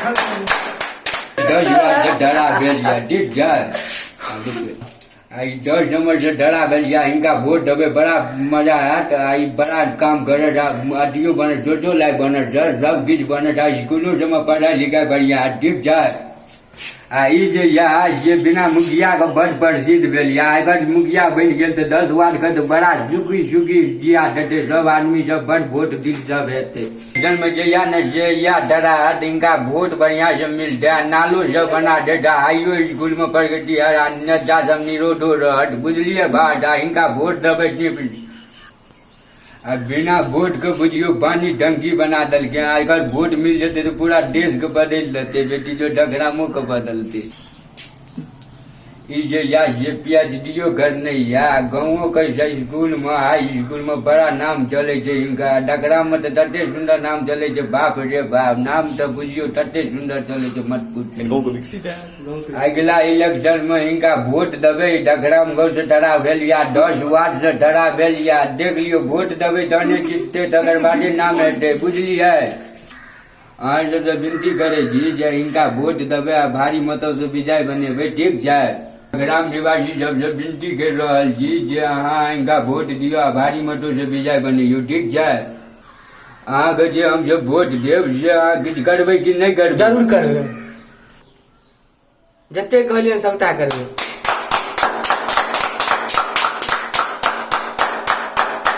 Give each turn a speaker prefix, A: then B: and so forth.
A: 10 बार से डरा भेल यऽ, ठीक छै। आ देखियौ, आ ई 10 नंबर से डरा भेल यऽ, हिनका वोट देबै, बड़ा मजा आयत। आ ई बड़ा काम करत, आ अथियो बनत, सोचो लायक बनत, सब किछु बनत, आ स्कूलो सबमे पढ़ाइ लिखाइ बढ़िआँ हैत, ठीक छै। आ ई जे यऽ जे बिना मुखियाके बड प्रसिद्ध भेल यऽ, अगर मुखिया बनि गेल तऽ 10 वार्डके तऽ बड़ा सुखी सुखी जिया देतै, सब आदमी सब बड वोट दिल सब हेतै। जनमे जे यऽ ने जे यऽ डरा हत, हिनका वोट बढ़िआँ से मिलतै, आ नालो सब बना देत, आ हाइयो स्कूलमे प्रगति हत, आ नेता सब निरोधो रहत, बुझलियै बात। आ हिनका वोट देबै। आ बिना वोटके बुझियौ पानी टंकी बना देलकै। आ अगर वोट मिल जेतै तऽ पूरा देशके बदलि देतै, बेटी जो डगरामोके बदलतै। ई जे या J P H D O करने या गाँवोके स्कूलमे, हाई स्कूलमे बड़ा नाम चलै छै हिनका। डगरामे तऽ तते सुन्दर नाम चलै छै, बाप रे बाप, नाम तऽ बुझियौ तते सुन्दर चलै छै, मत पूछू।
B: गाँवके विकसित है।
A: अगिला इलेक्शन मे हिनका वोट देबै। डगराम गाँव से ठड़ा भेल या 10 वार्ड से ठड़ा भेल या, देख लियौ, वोट देबै तहने जीतते, तकर बादे नाम हेतै, बुझलियै। अहाँ सबसँ विनती करै छी जे हिनका वोट देबै आ भारी मतसँ विजय बनेबै, ठीक छै। ग्राम निवासी सबसँ विनती करि रहल छी जे अहाँ हिनका वोट दियौ आ भारी मतोसँ विजय बनैयौ, ठीक छै। अहाँके जे हमसब वोट देब से अहाँ किछु करबै कि नहि करबै?
C: जरूर करबै, जते कहलियै सबटा करबै।